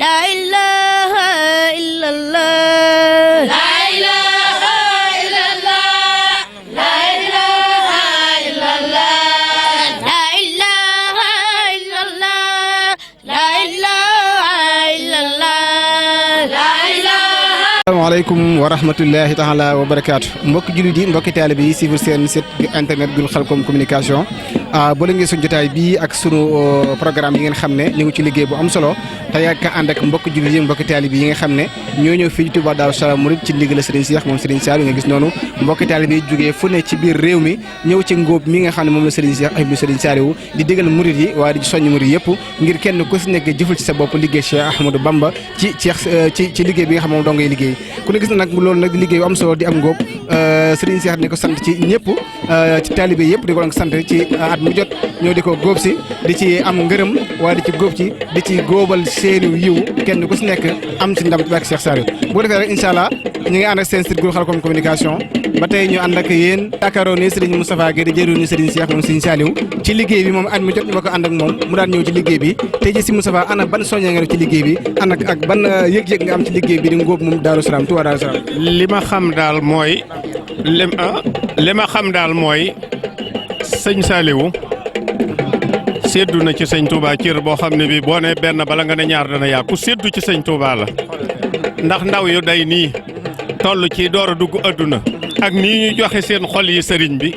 la ilaha illallah la ilaha illallah la ilaha illallah la ilaha illallah la ilaha illallah la ilaha. Asalaamaaleykum wa rahmatullahi taala wa barakaatu mbokki jullit yi mbokki taalibe yi suivre seen site internet Gul Khalcom communication boo leen ngi suñ jotaay bii ak sunu programme yi ngeen xam ne ñu ngi ci liggéey bu am solo te yàgg ànd ak mbokki jullit yi mbokki taalibe yi nga xam ne ñoo ñëw fii ci Touba Darou Salam Mouride ci ndigal Serigne Cheikh moom Serigne Saliou nga gis noonu mbokki taalibe yi jógee fu ne ci biir réew mi ñëw ci ngóob mi nga xam ne moom la Serigne Cheikh ibnu Serigne Saliou di digal murid yi waaye di soññ murid yëpp ngir kenn ku si nekk jëfal ci sa bopp liggéey Cheikh Ahmadou Bamba ci liggéey bi nga xam moom doo ngay liggéey ku ne gis na nag loolu nag di liggéey bu am solo di am ngóob Serigne Cheikh di ko sant ci ñëpp ci taalibe yëpp di ko doon sant ci at mu jot ñoo di ko góob si di ci am ngërëm waaye di ci góob ci di ci góobal seenu yiw kenn ku si nekk am ci ndam ci barke Cheikh Saliou bu ko defee rek incha allah ñu ngi ànd ak seen site Gul Khalcom communication ba tey ñu ànd ak yéen yaakaaroo ni Serigne Moustapha Guèye di jëru ni Serigne Cheikh moom Serigne Saliou ci liggéey bi moom at mu jot ñu ba ko ànd ak moom mu daan ñëw ci liggéey bi tey ji si Moustapha ana ban soññee nga def ci liggéey bi ana ak ban yëg-yëg nga am ci liggéey bi di ngóob moom Darou Salam Touba Darou Salam. li ma xam daal mooy sëñ Saliou séddu na ci sëñ Touba cër boo xam ne bii boo ne benn bala nga ne ñaar dana yaa ku séddu ci sëñ Touba la ndax ndaw yu day nii toll ci door a dugg adduna ak nii ñu joxe seen xol yi sëriñ bi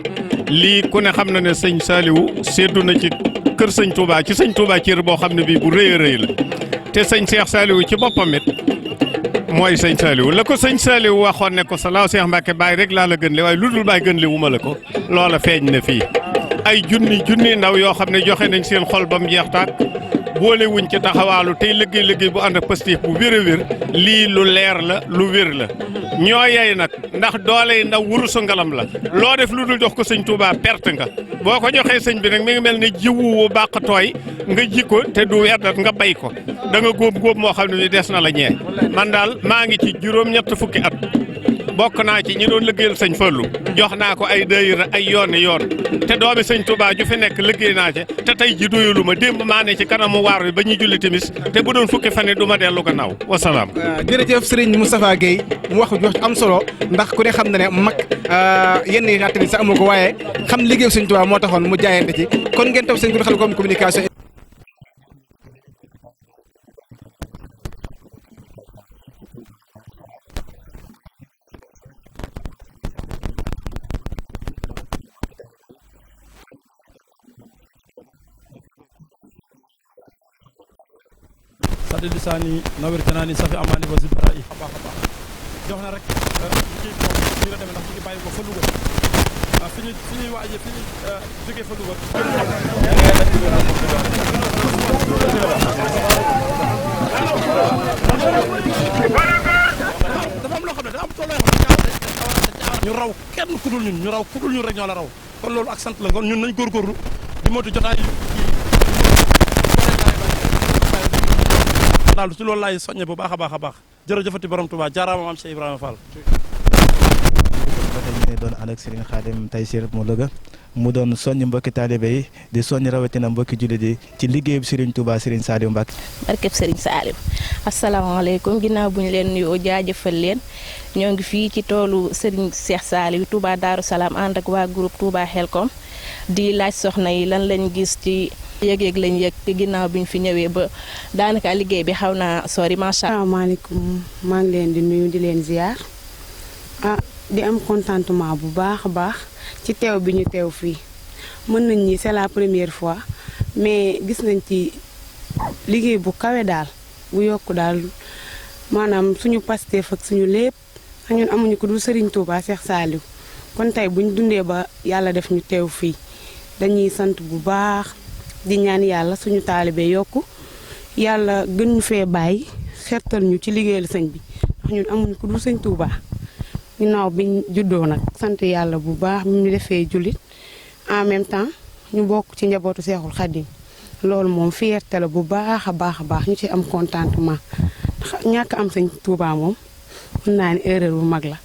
lii ku ne xam na ne sëñ Saliou séddu na ci kër sëñ Touba ci sëñ Touba cër boo xam ne bii bu rëy a rëy la te sëñ Cheikh Saliou ci boppam it mooy sëñ Saliou la ko sëñ Saliou waxoon ne ko salaaw Cheikh Mbacke Baye rek laa la gën le waaye lu dul Baye gën le wu ma la ko loola feeñ na fii ay junni ndaw yoo xam ne joxe nañ seen xol ba mu jeex tàkk boole wuñ ci taxawaalu tey liggéey bu ànd ak positif bu wér a wér lii lu leer la lu wér la ñoo yey nag ndax doole yi ndaw wurusu ngalam la loo def lu dul jox ko sëñ Touba perte nga boo ko joxee sëñ bi nag mi ngi mel ne jiwu wu bàq tooy nga ji ko te du weddat nga bay ko da nga góob moo xam ne des na la ñee man daal maa ngi ci juróom-ñett fukki at bokk naa ci ñi doon liggéeyal sëñ Fallou jox naa ko ay daayira ay yoon te doomi sëñ Touba ju fi nekk liggéey naa ci te tey ji doyulu ma démb maa ne ci kanamu waar wi ba ñuy julli timis te bu doon fukki fan yi du ma dellu gannaaw wasalaam. jërëjëf Serigne Moustapha Guèye mu wax am solo ndax ku ne xam na ne mag yenn yi tamit sax amoo ko waaye xam liggéey sëñ Touba moo taxoon mu jaayante ci kon ngeen topp seen Gul Khalcom communication. sadi lisaani nawir kanaani safi amaani wa zibara yi baax a baax jox na rek kii moom ñu la demee ndax ñu ngi bàyyi ko fa Louga fi ñuy waaje fi ñuy jógee fa Louga dafa am loo xam ne dafa am tool yoo xam ne ñu raw kenn ku dul ñun rek ñoo la raw kon loolu ak sant la kon ñun nañ góorgóorlu di moytu jotaay daal ci loolu laay soññe bu baax a baax jërëjëfati borom Touba jaaraama maam Cheikh Ibrahima Fall. ba tey ñu ngi doon ànd ak Serigne Khadim Taysir mu Louga mu doon soññ mbokki taalibe yi di soññ rawatina mbokki jullit yi ci liggéeyu Serigne Touba Serigne Saliou Mbacke. barkeb Serigne Saliou asalaamaaleykum ginnaaw bu ñu leen nuyoo jaajëfal leen ñoo ngi fii ci toolu Serigne Cheikh Saliou Touba Darou Salam ànd ak waa groupe Touba Khelcom di laaj soxna yi lan lañ gis ci. yëg-yëg lañ yëg ginnaaw bi ñu fi ñëwee ba daanaka liggéey bi xaw naa sori macha allah. asalaamaaleykum maa ngi leen di nuyu di leen ziar di am contentement bu baax a baax ci teew bi ñu teew fii mën nañ ni c'est la première fois mais gis nañ ci liggéey bu kawe daal bu yokku daal maanaam suñu Pastef ak suñu lépp ñun amuñu ko dul Serigne Touba Cheikh Saliou kon tey bu ñu dundee ba yàlla def ñu teew fii dañuy sant bu baax. di ñaan yàlla suñu taalibe yokku yàlla gën ñu fee bàyyi xettal ñu ci liggéeyal sëñ bi ndax ñun amuñu ko dul sëñ Touba ginnaaw bi juddoo nag sant yàlla bu baax mi ñu defee jullit en même temps ñu bokk ci njabootu Seexul Xadim loolu moom fierté la bu baax a baax ñu ci am contentement ndax ñàkk am sëñ Touba moom mën naa ni erreur bu mag la.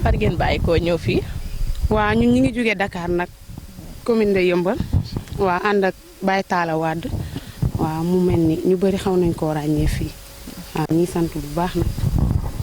far ngeen bàyyi koo ñëw fii. waaw ñun ñu ngi jógee Dakar nag commune de Yeumbeul. waa ànd ak Baye Talla Wade waaw mu mel ni ñu bëri xaw nañ koo ràññee fii waaw ñuy sant bu baax nag.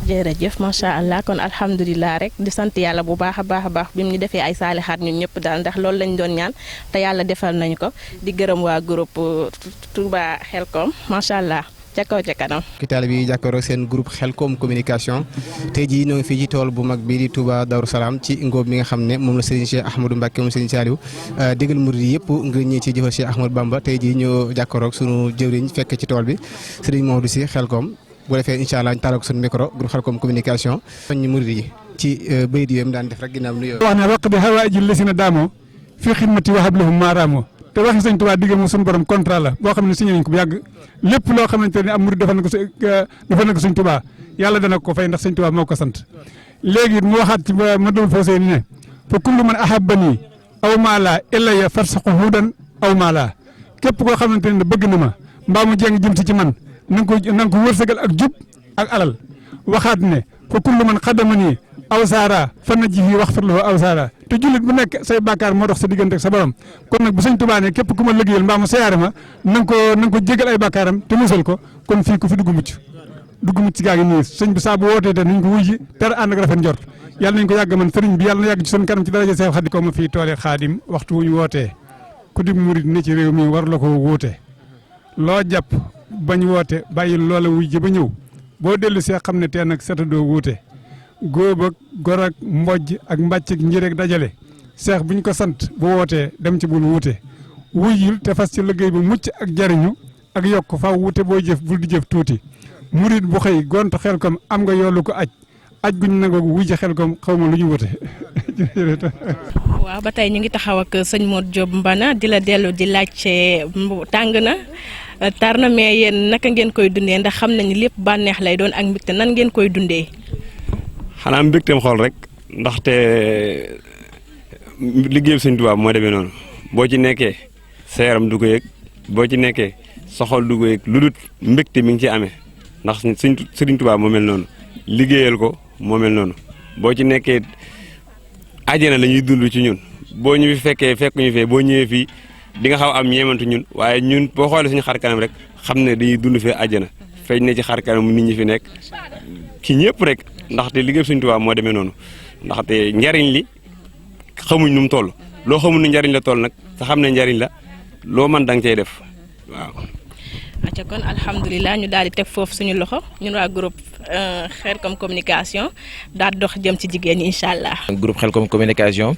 jërëjëf macha allah kon alhamdulilah rek di sant yàlla bu baax a baax bi mu ñu defee ay saalixaat ñun ñëpp daal ndax loolu lañ doon ñaan te yàlla defal nañu ko di gërëm waa groupe Touba Xelkom macha allah ca kaw ca kanam. ki taalibe yi jàkkaaroo seen groupe Xelkom communication tey jii ñoo ngi fii ci tool bu mag bii di Touba Darou Salaam ci ngóob mi nga xam ne moom la Serigne Cheikh Ahmadou Mbacké moom Serigne Saliou digal murid yi yëpp ngir ñi ci jëfal Cheikh Ahmadou Bamba tey jii ñoo jàkkaaroo sunu jëwriñ fekk ci tool bi Serigne Maodo Sy Xelkom bu defee incha allah ñu taalal ko suñu micro groupe Xelkom communication soññi murid yi ci bayit yooyu daan def rek ginnaaw nuyoo wax ne waq bi hawaaji lasina daamoo fi xidmati wa hablahum maaraamoo te waxi sëñ Tuubaa diggal mu suñu borom contrat la boo xam ne signé nañ ko bu yàgg lépp loo xamante ne am murid defal na ko sëñ Tuubaa yàlla dana ko fay ndax sëñ Tuubaa moo ko sant léegi mu waxaat ci ma doon fawsee ni ne fa kullu man ahabbani aw maala illaya farsaqu hudan aw maala képp koo xamante ne bëgg na ma mbaa mu jeng jëm si ci man na nga ko wërsëgal ak jub ak alal waxaat ne fa kullu man xadamani aw saara fan na ji fii wax farloo aw saara te jullit bu nekk say bàkkaar moo dox sa diggante ak sa borom kon nag bu sëñ Tuubaa ne képp ku ma liggéeyal mbaa mu siyaare ma na nga ko jégal ay bàkkaaram te musal ko kon fii ku fi dugg mucc gaa ngi nii sëñ bi saa bu wootee te nañ ko wuy ji te ànd ak rafet njort yàlla nañ ko yàgg man sëriñ bi yàlla na yàgg ci sunu kanam ci daraja Seex Xaadim ko ma fii toole Xaadim waxtu wu ñu wootee ku di murit ne ci réew mi war la ko wóote loo jàpp bañ woote bàyyi loola wuy ji ba ñëw boo dellu see xam ne teen ak seta doo wuute góob ak gor ak mbojj ak mbàcc ak njëreeg dajale seex bu ñu ko sant bu wootee dem ci bul wuute wuyul te fas ci liggéey bu mucc ak jariñu ak yokk faw wuute boo jëf bul di jëf tuuti murit bu xëy gont Xelkom am nga yoolu ko aj guñ nangoo wuy ci Xelkom xaw ma lu ñu wute. waaw ba tey ñu ngi taxaw ak sëñ Modou Diop Mbana di la dellu di laajte tàng na tar na mais yéen naka ngeen koy dundee ndax xam nañu lépp bànneex lay doon ak mbégte nan ngeen koy dundee. xanaa mbégteem xool rek ndaxte liggéeyu sëñ Tuubaa moo demee noonu boo ci nekkee sa yaram du ko yëg boo ci nekkee sa xol du ko yëg lu dul mbégte mi ngi ci amee ndax sëriñ Tuubaa moo mel noonu liggéeyal ko moo mel noonu boo ci nekkee àjjana la ñuy dund ci ñun boo ñu fi fekk ñu fee boo ñëwee fii di nga xaw am ñeemantu ñun waaye ñun boo xoolee suñu xar kanam rek xam ne dañuy dund fee àjjana feeñ ne ci xar kanam nit ñi fi nekk ki ñëpp rek ndaxte liggéey Sëñ Tuubaa moo demee noonu ndaxte njariñ li xamuñ nu mu toll loo xamul ne njariñ la toll nag sa xam ne njariñ la loo mën da nga cay def waaw. acca kon alhamdulilah ñu daal di teg foofu suñu loxo ñun waa groupe Xelkom communication daal dox jëm ci jigéen ñi incha allah. groupe Xelkom communication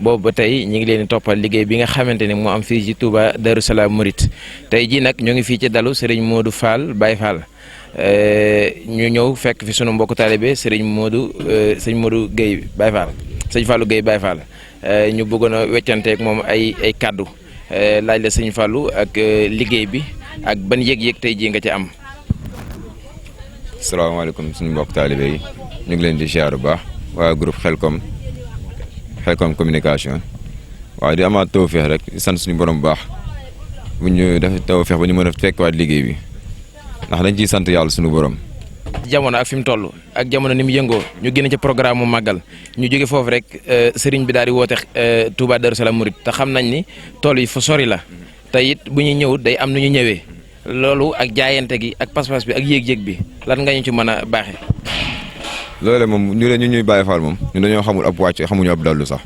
boobu ba tey ñu ngi leen di toppal liggéey bi nga xamante ne moo am fii ci Touba Darou Salaam Mouride tey jii nag ñu ngi fii ci dalu Serigne Modou Fall Baye Fall ñu ñëw fekk fi sunu mbokku taalibe Serigne Modou Guèye Baye Fall sëñ Fallou Guèye Baye Fall ñu bëggoon a weccanteeg moom ay kaddu laaj la sëñ Fallou ak liggéey bi ak ban yëg-yëg tey jii nga ci am. salaamaaleykum suñu mbokk taalibe yi ñu ngi leen di ziar bu baax waa groupe Xelkom communication waaw di amaat tawfeex rek di sant suñu borom bu baax bu ñu def tawfeex ba ñu mën a fekkwaat liggéey bi ndax dañ ciy sant yàlla suñu borom. jamono ak fi mu toll ak jamono ni mu yëngoo ñu génn ci programme mu màggal ñu jóge foofu rek sëriñ bi daal di woote Touba Darou Salaam Mouride te xam nañ ni tool yi fa sori la te it bu ñuy ñëw day am nu ñu ñëwee loolu ak jaayante gi ak pas-pas bi ak yéeg-yéeg bi lan nga ñu ci mën a baaxee. loolu moom ñu ñuy Baye Fall moom ñun dañoo xamul ab wàcc xamuñu ab dallu sax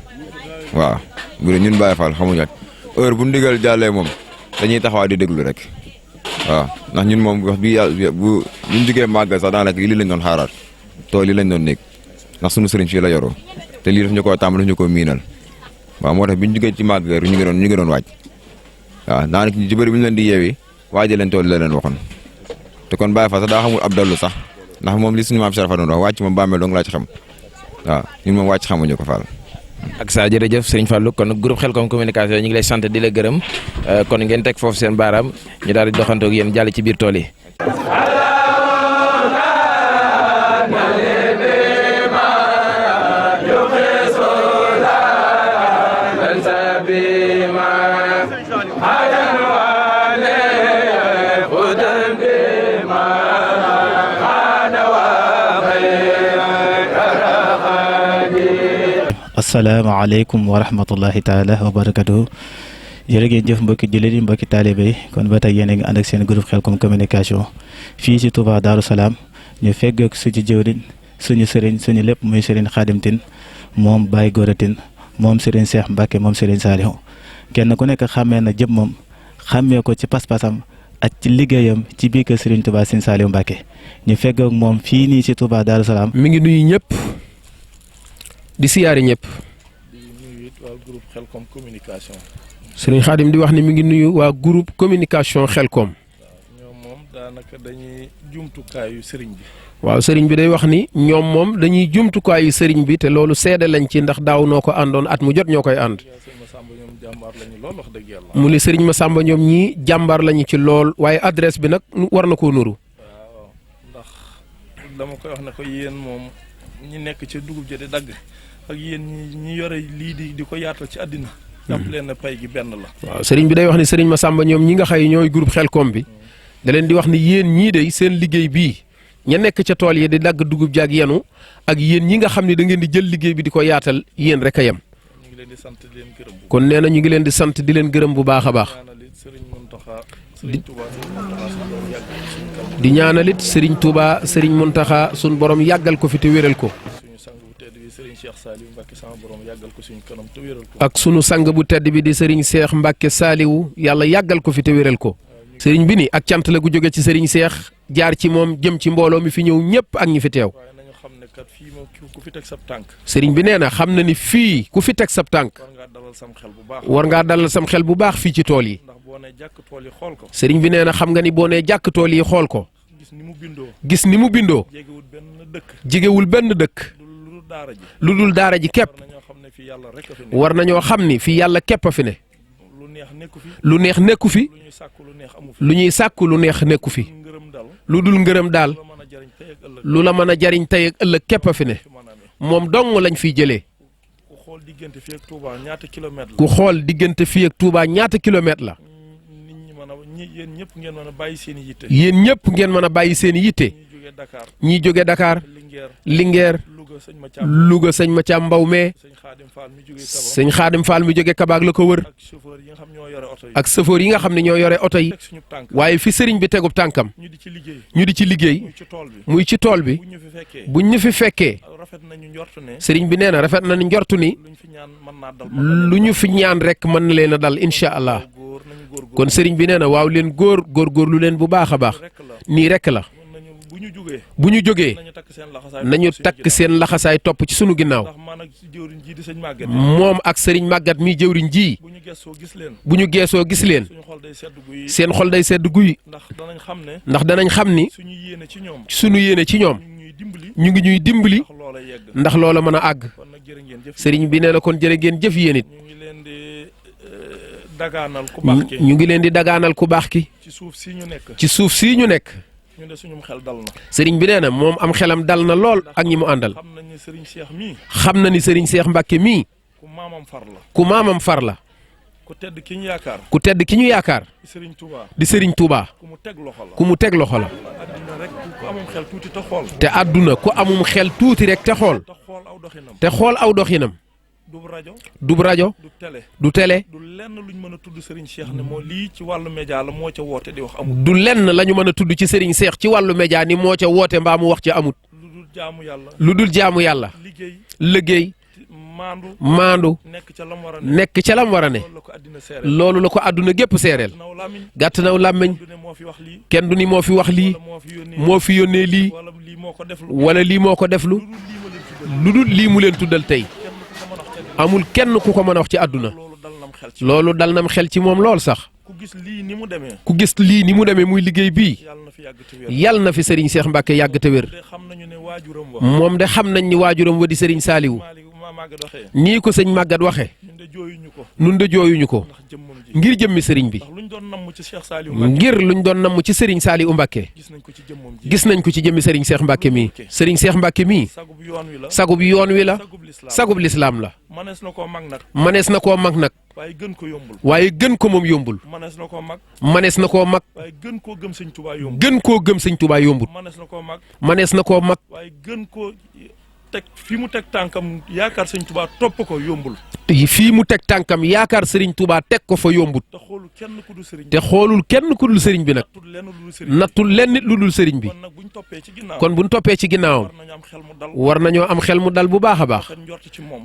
waaw bu dee ñun Baye Fall xamuñu at heure bu ndigal jàllee moom dañuy taxawaat di déglu rek waaw ndax ñun moom wax bi yàlla bu ñu jógee màggal sax daanaka lii lañ doon xaaraat tool yi lañ doon nekk ndax suñu sëriñ fii la yoroo te lii daf ñu koo tàmm daf ñu koo miinal waaw moo tax bi ñu jógee ci màggal ñu ngi doon waaj waaw daanaka ñu ci bëri bu ñu leen di yeewi waaje leen tool la leen waxoon te kon Baye Fall sax daa xamul ab dallu sax ndax moom li suñu maam Sarafa doon wax wàcc moom bàmmeel dong laa ci xam waaw ñun moom wàcc xamuñu ko Fall. ak saa jërëjëf Serigne Fallou kon groupe Xelkom communication ñu ngi lay sant di la gërëm kon ngeen teg foofu seen baaraam ñu daal di doxantoo ak yéen jàll ci biir tool yi. asalaamaaleykum wa rahmatullahi taala wa barakatuhu jërëjëf jëf mbokki jullit yi mbokki taalibe yi kon ba tey yéen a ngi ànd ak seen groupe Khelcom communication fii ci Touba Darou Salaam ñu feggoog suñu jëwriñ suñu sëriñ suñu lépp muy sëriñ Khadim Tine moom Baye Gora Tine moom sëriñ Cheikh Mbacke moom sëriñ Saliou kenn ku nekk xàmmee na jëm moom xàmmee ko ci pas-pasam ak ci liggéeyam ci biir kër sëriñ Touba Sëriñ Saliou Mbacke ñu feggoog moom fii nii ci Touba Darou Salaam. mi ngi nuyu ñëpp di siyaari ñëpp. di nuyu it waa groupe Khelcom communication. sëriñ Khadim di wax ni mi ngi nuyu waa groupe communication Khelcom. ñoom moom daanaka dañuy jumtukaayu sëriñ bi. waaw sëriñ bi day wax ni ñoom moom dañuy jumtukaayu sëriñ bi te loolu seede lañ ci ndax daaw noo ko àndoon at mu jot ñoo koy ànd. mu li sëriñ Massamba ñoom ñii jàmbaar lañu ci lool waaye adresse bi nag war na koo nuru. waaw ndax dama koy wax ne ko yéen moom ñi nekk ci dugub ji di dagg ak yéen ñi yore lii di ko yaatal ci àddina. jàpp leen ne pay gi benn la. waaw sëriñ bi day wax ni sëriñ Massamba ñoom ñi nga xëy ñooy groupe Khelcom bi da leen di wax ni yéen ñii de seen liggéey bii ña nekk ca tool yi di dagg dugub jaag yenu ak yéen ñi nga xam ne da ngeen di jël liggéey bi di ko yaatal yéen rek a yem. kon nee na ñu ngi leen di sant di leen gërëm bu baax a baax. di ñaanalit Serigne Touba Serigne Mountakha sun borom yàggal ko fi te wéral ko. ak sunu sang bu tedd bi di Serigne Cheikh Mbacke Saliou yàlla yàggal ko fi te wéral ko. Serigne bi ni ak cant la gu jóge ci Serigne Cheikh jaar ci moom jëm ci mbooloo mi fi ñëw ñëpp ak ñi fi teew. Serigne bi nee na xam na ni fii ku fi teg sab tànk war ngaa dalal sam xel bu baax fii ci tool yi. Serigne bi nee na xam nga ni boo nee jàkk tool yi xool ko gis ni mu bindoo jegewul benn dëkk lu dul daara ji képp war nañoo xam ni fii yàlla képp a fi ne. lu neex nekku fi lu ñuy sàkku lu neex nekku fi lu dul ngërëm daal lu la mën a jariñ tey ak ëllëg képp a fi ne moom dong lañ fiy jëlee. ku xool diggante fii ak Touba ñaata kilomètre la. yéen ñëpp ngeen mën a bàyyi seen i yitte. yéen ñëpp ngeen mën a bàyyi seen i yitte. ñiy jóge Dakar Linguère Louga sëñ Mathiam Mbaw mee sëñ Xaadim Fall mi jóge Kabaak la ko wër ak chauffeur yi nga xam ne ñoo yore oto yi waaye fi sëriñ bi tegub tànkam ñu di ci liggéey muy ci tool bi buñ ñu fi fekkee sëriñ bi nee na rafet na njortu ni lu ñu fi ñaan rek mën na leen a dal incha allah kon sëriñ bi nee na waaw leen góorgóorlu leen bu baax a baax nii rek la. bu ñu jógee nañu takk seen laxasaay topp ci sunu ginnaaw moom ak sëriñ màggat mi jëwriñ ji bu ñu geesoo gis leen seen xol day sedd guy ndax danañ xam ni sunu yéene ci ñoom ñu ngi ñuy dimbali ndax loola mën a àgg sëriñ bi nee na kon jërë ngeen jëf yéen it ñu ngi leen di dagaanal ku baax ki ci suuf sii ñu nekk. sëriñ bi nee na moom am xelam dal na lool ak ñi mu àndal xam na ni sëriñ Cheikh Mbacke mii ku maamam far la ku tedd ki ñu yaakaar di sëriñ Touba ku mu teg loxo la te àdduna ku amum xel tuuti rek te xool aw doxinam du rajo du télé du lenn luñ mën a tudd Serigne Cheikh ne moo lii ci wàllu média la moo ca woote di wax amut. du lenn la ñu mën a tudd ci Serigne Cheikh ci wàllu média ni moo ca woote mbaa mu wax ci amut. lu dul jaamu yàlla. liggéey maandu nekk ca lam war a ne loolu la ko àdduna gépp seereel gàtt naw làmmeñ kenn du ni moo fi wax lii moo fi yónnee lii wala lii moo ko deflu lu dul lii mu leen tuddal tey. amul kenn ku ko mën a wax ci àdduna loolu dal nam xel ci moom lool sax ku gis lii ni mu demee muy liggéey bii yàlla na fi Serigne Cheikh Mbacke yàgg te wér moom de xam nañ ni waajuram wa di Serigne Saliou nii ko sëñ Maguette waxe nun de jooyuñu ko ngir jëmmi Serigne bi ngir luñ doon namm ci Serigne Saliou Mbacke gis nañ ko ci jëmmi Serigne Cheikh Mbacke mii Serigne Cheikh Mbacke mii sagub yoon wi la sagub lislaam la manees na koo mag nag waaye gën ko moom yombul manees na koo mag gën koo gëm sëñ Touba yombul manees na koo mag fii mu teg tànkam yaakaar sëñ Touba topp ko yombul. fii mu teg tànkam yaakaar Serigne Touba teg ko fa yombut. te xoolul kenn ku dul Serigne bi. te xoolul kenn ku dul Serigne bi nag. nattul lenn lu dul Serigne bi. kon bu ñu toppee ci ginnaawam. war nañoo am xel mu dal bu baax a baax.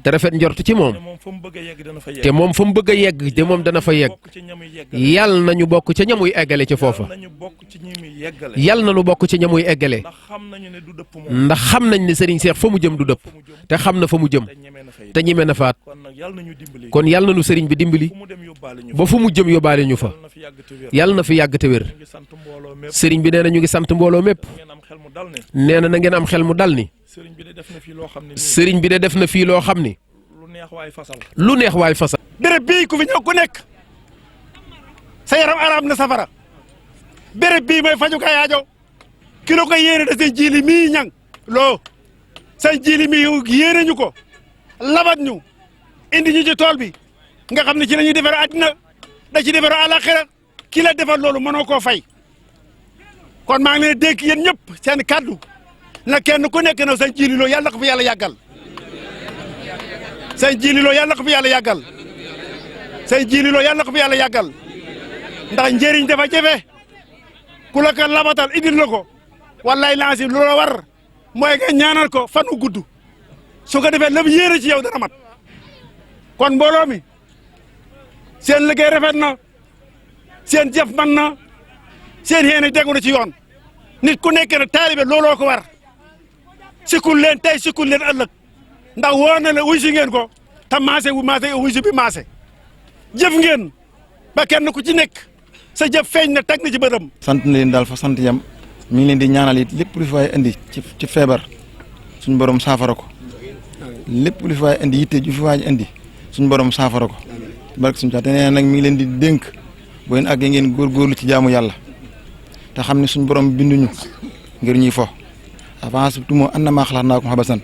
te rafet njort ci moom. te moom fa mu bëgg a yegg te moom dana fa yegg. yal nañu bokk ca ñamuy eggale ca foofa. yal nañu bokk ci ñamuy eggale. ndax xam nañ ne Serigne Cheikh fa mu jëm du dëpp. te xam na fa mu jëm. te ñeme na faat. kon yal nañu Serigne bi dimbali. ba fu mu jëm yóbbaale ñu fa. yal na fi yàgg te wér. Serigne bi nee na ñu ngi sant mbooloo mépp. nee na ngeen am xel mu dal ni. Serigne bi de def na fii loo xam ni. lu neex waay fasal. béréb bii ku fi ñëw ku nekk sa yaram araam na safara. béréb bii mooy fajukaay aajo ki la ko yéene da seen jiili mii ñang loo seen jiili mii yéene ñu ko labat ñu indi ñu ci tool bi nga xam ne ci la ñuy defar àddina da ci defar àlaxira ki la defar loolu mënoo koo fay kon maa ngi leen dénk yéen ñëpp seen kaddu na kenn ku nekk na seen jiili loo yàlla na ko fi yàlla yàggal seen jiili loo yàlla na ko fi yàlla yàggal seen jiili loo yàlla na ko fi yàlla yàggal ndax njëriñ dafa jafe ku la ko labatal indil la ko wallaay lancé lu la war mooy nga ñaanal ko fan wu gudd su ko defee lépp yéene ci yow dana mat kon mbooloo mi seen liggéey rafet na seen jëf man na seen yéene tegu na ci yoon nit ku nekk ne taalibe looloo ko war sikkul leen tey sikkul leen ëllëg ndax woo na la wuy si ngeen ko te maase wuy si bi maase jëf ngeen ba kenn ku ci nekk sa jëf feeñ na teg na ci bëram. sant na leen daal fa sant yam mi ngi leen di ñaanal it lépp lu fi waay indi ci feebar suñu borom saafara ko lépp lu fi waay indi yitte ju fi waay indi suñu borom saafara ko barke suñu te nee nag mi ngi leen di dénk boo leen àggee ngeen góorgóorlu ci jaamu yàlla te xam ne suñu borom binduñu ngir ñuy fo avance tumoo annamaa xalaqnaakum abasan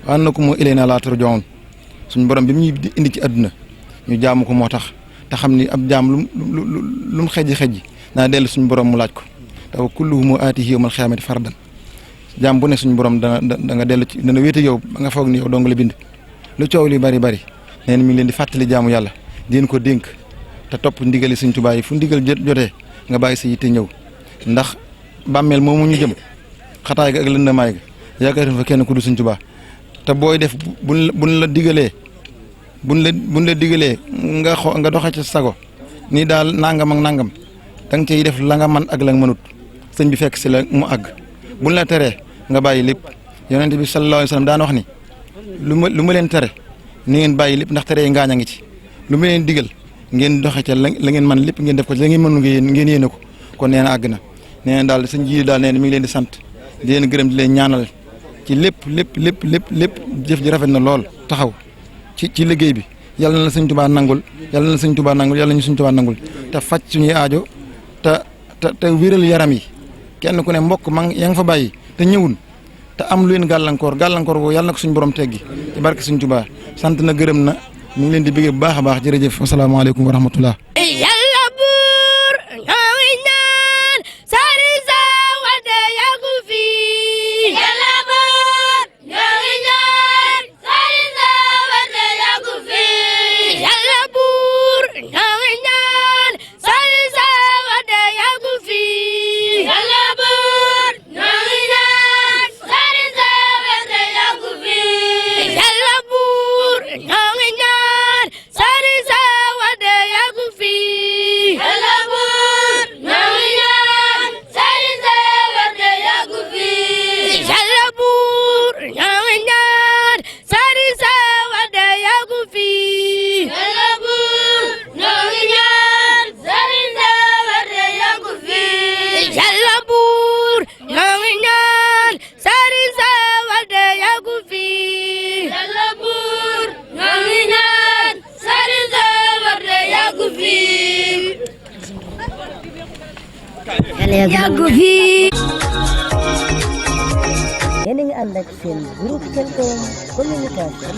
wa annakum ilaynaa laa turja'uun suñu borom bi mu ñuy indi ci àdduna ñu jaamu ko moo tax te xam ni ab jaam lu mu xejji naa dellu suñu borom mu laaj ko te wa kulluhum aatihi yawmal qiyaamati fardan jaam bu ne suñu borom da nga dellu ci dana wéete yow ba nga foog ni yow dong la bind lu coow li bari nee na mi ngi leen di fàttali jaamu yàlla di leen ko dénk te topp ndigali Sëñ Tuubaa yi fu ndigal jotee nga bàyyi sa yitte ñëw ndax bàmmeel moomu ñu jëm xataay ga ak lëndamaay ga yaakaar fa kenn ku du Sëñ Tuubaa te booy def buñ la digalee nga doxe ci sago nii daal nangam ak nangam da nga cay def la nga man ak la nga mënut sëñ bi fekk si la mu àgg buñ la teree nga bàyyi lépp yonent bi sallallahu alayhi wa sallam daan wax ni lu ma leen tere ni ngeen bàyyi lépp ndax tere yi ngaañ a ngi ci lu ma leen digal ngeen doxe ca la ngeen man lépp ngeen def ko ci la ngeen mënu ngeen yéene ko kon nee na àgg na nee na daal sëñ ji daal nee na mi ngi leen di sant di leen gërëm di leen ñaanal ci lépp jëf ji rafet na lool taxaw ci liggéey bi yàlla na Sëñ Tuubaa nangul yàlla na Sëñ Tuubaa nangul te faj suñuy aajo te wéral yaram yi kenn ku ne mbokk ma yaa nga fa bàyyi te ñëwul te am lu leen gàllankoor ko yàlla na ko suñu borom teggi ci barke Sëñ Tuubaa sant na gërëm na ñu ngi leen di bëggee bu baax a baax jërëjëf asalaamaaleykum wa rahmatullah. yàlla buur ñoo ngi ñaan sari sa wade yàggu fi yàlla buur ñoo ngi ñaan sari sa wade yàggu fi yàlla buur ñoo ngi ñaan sari sa wade yàggu fi yàlla buur ñoo ngi ñaan sari sa wade yàggu fi yàlla buur ñoo ngi ñaan sari sa wade yàggu fi yàlla buur ñoo ngi ñaan sari sa wade yàggu fi yàlla buur ñoo ngi ñaan sari sa wade yàggu fi yàlla buur ñoo ngi ñaan sari sa wade yàggu fi yàlla buur ñoo ngi ñaan sari sa wade yàggu fi yàlla buur ñoo ngi ñaan sari sa wade yàggu fi yàggu fi. Yéen a ngi ànd ak seen groupe Khelcom communication.